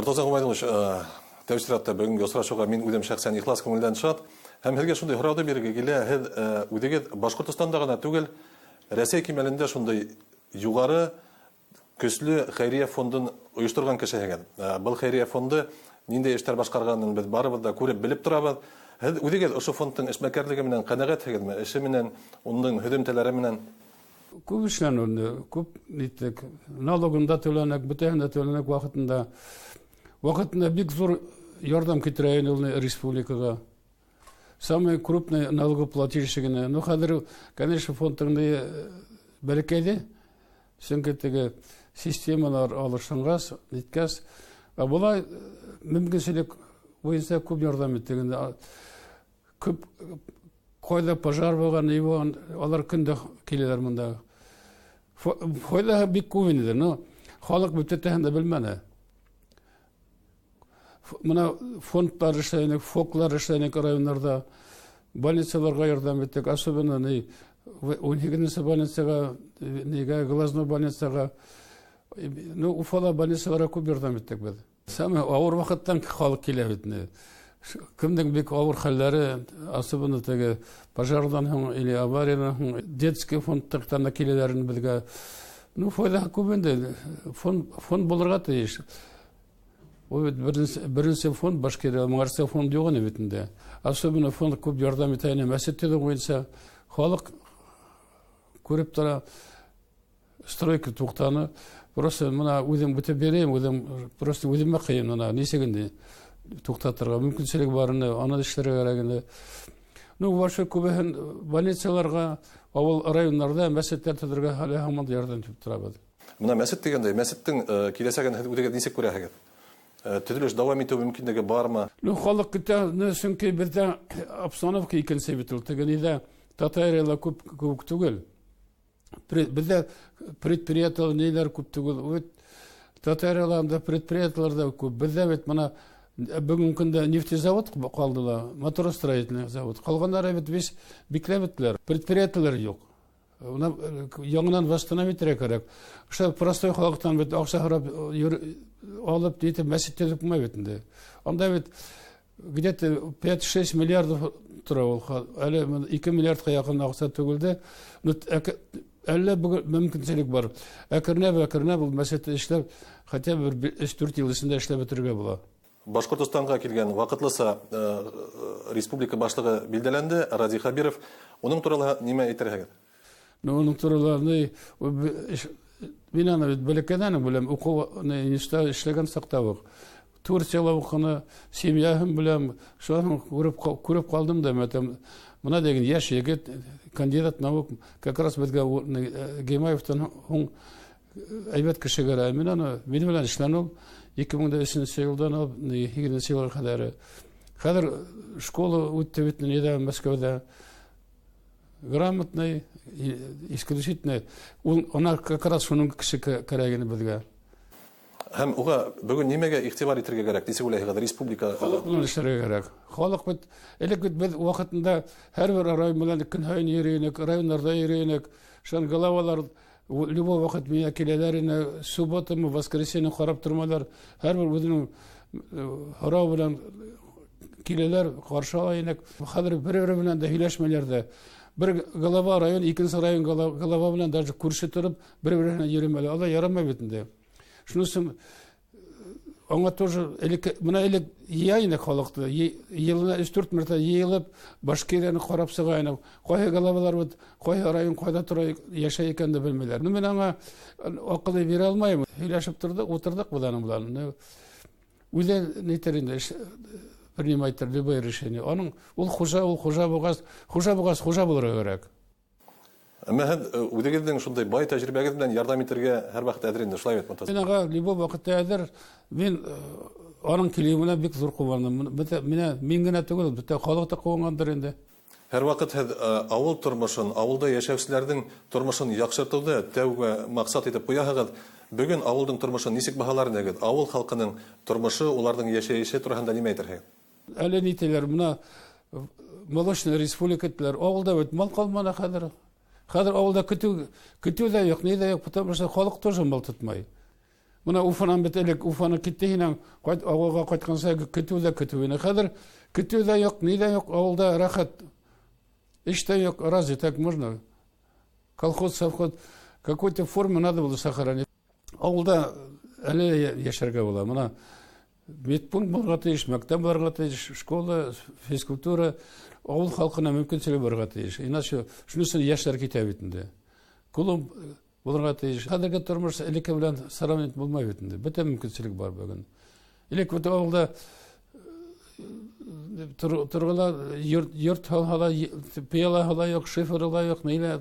Мортаза Ғүбәйҙуллович, тәү сиратта бөгөнгө осрашыуға мин үҙем шәхсән ихлас күңелдән шат. Һәм һеҙгә шундай һорауҙы бирергә килә: һеҙ үҙегеҙ Башҡортостанда ғына түгел, Рәсәй кимәлендә шундай юғары көслө хәйриә фондын ойошторған кешеһегеҙ. Был хәйриә фонды ниндәй эштәр башҡарғанын беҙ барыбыҙ да күреп белеп торабыҙ. Һеҙ үҙегеҙ ошо фондтың эшмәкәрлеге менән ҡәнәғәтһегеҙме? Эше менән, уның һөҙөмтәләре менән? Күп эшләне инде, күп ниттек. Налогын да түләнек, бөтәһен дә түләнек ваҡытында. Ваҡытында бик ҙур ярҙам китерә ине ул республикаға. Самый крупный налогоплательщик ине. Ну, хәҙер, конечно, фондың бәләкәйҙе. Сөнки теге системалар алышынғас, ниткәс, ә былай мөмкинселек буйынса күп ярҙам иттек инде. Күп ҡайҙа пожар булған, ни булған, алар көн дә киләләр монда. Файҙаһы бик күп инде, но халыҡ бөтәһен дә белмәне. Мына фондлар эшләнек, фоклар эшләнек районнарда, больницаларға ярҙам иттек, особенно ни 18-нсе больницаға, нигә глазной больницаға, ну, Уфала больницаларға күп ярҙам иттек беҙ. Самый ауыр ваҡыттан халыҡ килә бит инде. Кемдең бик ауыр хәлләре, особенно теге пожардан һуң или авариядан һуң, детский фондтан да киләләр инде беҙгә. Ну, файҙаһы күп инде. Фонд булырға тейеш. Ул бит беренсе фонд Башкирия, моңарсы фонд юҡ ине бит инде. Особенно фонд күп ярҙам итә ине мәсет төҙөү буйынса. Халыҡ күреп тора, стройка туҡтаны. Просто мына үҙем бөтөп бирәйем, үҙем просто үҙемә ҡыйын мына нисек инде туҡтатырға мөмкинселек бар инде, аны эшләргә кәрәк инде. Ну, вообще күбеһен больницаларға, ауыл районнарҙа мәсеттәр төҙөргә әле һаман да ярҙам итеп торабыҙ. Мына мәсет тигәндәй, мәсеттең киләсәген һеҙ үҙегеҙ нисек күрәһегеҙ? Төҙөлөш дауам итеү мөмкинлеге бармы? Ну, халыҡ көтә, ну, сөнки беҙҙә обстановка икенсе бит ул. Теге ниҙә Татарияла күп күп түгел. Беҙҙә предприятиелар ниләр күп түгел. Бит Татарияла анда предприятиелар да күп. Беҙҙә бит мына бөгөнгө көндә нефтезавод ҡалды ла, моторостроительный завод. Ҡалғандары бит весь бикләп бөттөләр. Предприятиелар юҡ. Уны яңынан восстановить итергә кәрәк. Ошо простой халыҡтан бит аҡса һорап алып итеп мәсет төҙөп булмай бит инде. Анда бит где-то 5-6 миллиардов тора ул. Әле 2 миллиардҡа яҡын аҡса түгелде. Ну, әллә бөгөн мөмкинселек бар. Әкренләп, әкренләп ул мәсетте эшләп, хотя бы бер өс-дүрт йыл эсендә эшләп бөтөргә була. Башҡортостанға килгән ваҡытлыса республика башлығы билдәләнде, Радий Хабиров. Уның турала нимә әйтерһегеҙ? Ну, уның турала, ни, мин аны бит бәләкәйҙән үк беләм, уҡыу, ни, институтта эшләгән саҡта уҡ. Турцияла уҡыны, семьяһын беләм, шуны күреп ҡалдым да, мәтәм, мына дигән йәш егет, кандидат наук, как раз беҙгә Гимаевтан һуң әйбәт кеше кәрәк. Мин аны, минең белән эшләне ул ике мең дә өсөнсө йылдан алып, ни, һигеҙенсе йылға ҡәҙәр. Хәҙер школа үтте бит, ниҙә, Мәскәүҙә. Грамотный, исключительно. Ул, ана как раз шуның кеше кәрәк ине беҙгә. Һәм уға бөгөн нимәгә иғтибар итергә кәрәк? Нисек уйлайһығыҙ, республика? Халыҡ менән эшләргә кәрәк. Халыҡ бит, элек бит беҙ ваҡытында һәр бер район менән көн һайын йөрөй инек, райондарҙа йөрөй инек. Шунан главалар любой ваҡыт миңә киләләр ине, субботамы, воскресенье ҡарап тормайлар. Һәр бер үҙенең һорау менән киләләр, ҡаршы ала инек. Хәҙер бер-бере менән дә һөйләшмәйләр ҙә. Бер глава район, икенсе район глава менән даже күрше тороп, бер-береһенә йөрөмәле. Алай ярамай бит инде. Шуның өсөн аңа тоже элек, мына элек йыя инек халыҡты, йылына өс-дүрт мәртәбә йыйылып, Башкирияны ҡарап сыға инек. Ҡайһы главалар бит, ҡайһы район ҡайҙа тора, йәшәй икәнен дә белмәйләр. Ну, мин аңа аҡыл бирә алмайым. Һөйләшеп торҙоҡ, ултырҙыҡ беҙ аның белән. Ну, үҙе нитер инде, принимать любое решение. Аның ул хужа, ул хужа булғас, хужа булғас, хужа булырға кәрәк. Әммә һеҙ үҙегеҙҙең шундай бай тәжрибәгеҙ белән ярҙам итергә һәр ваҡыт әҙер инде, шулай бит, Мортаза? Мин аңа любой ваҡытта әҙер. Мин аның килеүенә бик ҙур ҡыуандым. Бөтә, минә, мин генә түгел, бөтә халыҡ та ҡыуанғандыр инде. Һәр ваҡыт һеҙ ауыл тормошон, ауылда йәшәүселәрҙең тормошон яҡшыртыуҙы тәүге маҡсат итеп ҡуяһығыҙ. Бөгөн ауылдың тормошон нисек баһалар инегеҙ? Ауыл халҡының тормошо, уларҙың йәшәйеше тураһында нимә әйтерһегеҙ? Әле ни тиләр, мына молочная республика тиләр. Ауылда бит мал ҡалманы хәҙер. Хәҙер ауылда көтөү дә юҡ, ни ҙә юҡ, потому что халыҡ тоже мал тотмай. Мына Уфанан бит элек Уфаны китте һинең кайт авылга кайтканса көтү дә көтү ине. Хәзер көтү дә юк, ни дә юк, авылда рәхәт. Эш тә юк, разве так можно? Колхоз, совхоз, какой-то форме надо было сохранить. Авылда әле яшәргә була. Мына медпункт булырга тиеш, мәктәп булырга тиеш, школа, физкультура, авыл халкына мөмкинчелек булырга тиеш. Иначе шунысы яшьләр китә бит инде. Клуб булырга тиеш. Хәзерге тормыш элекке белән сравнить булмай бит инде. Бөтен мөмкинчелек бар бүген. Элек бит авылда торгыла йорт һала, пыяла һала юк, шифер ла юк, нилә.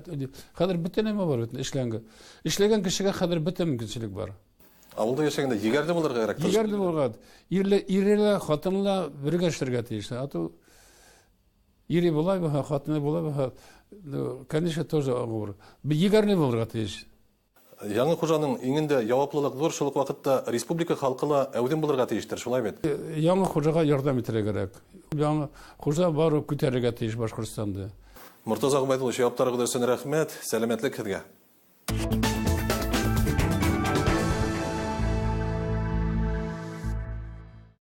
Хәзер бөтен нәмә бар бит эшләнгән. Эшләгән кешегә хәзер бөтен мөмкинчелек бар. Авылда яшәгәндә егәрле булырга кирәк. Егәрле булырга. Ирле, ире хатынла бергә эшләргә тиеш. А то ире болай булһа, хатыны болай булһа, ну, конечно, тоже авыр. Егәрле булырга тиеш. Яңы хужаның иңендә яуаплылык ҙур, шул уҡ ваҡытта республика халҡы ла әүҙем булырға тейештер, шулай бит? Яңы хужаға ярҙам итергә кәрәк. Яңы хужа барып күтәрергә тейеш Башҡортостанды. Мортаза Ғөбәйҙуллович, яуаптарығыҙ өсөн рәхмәт, сәләмәтлек һеҙгә.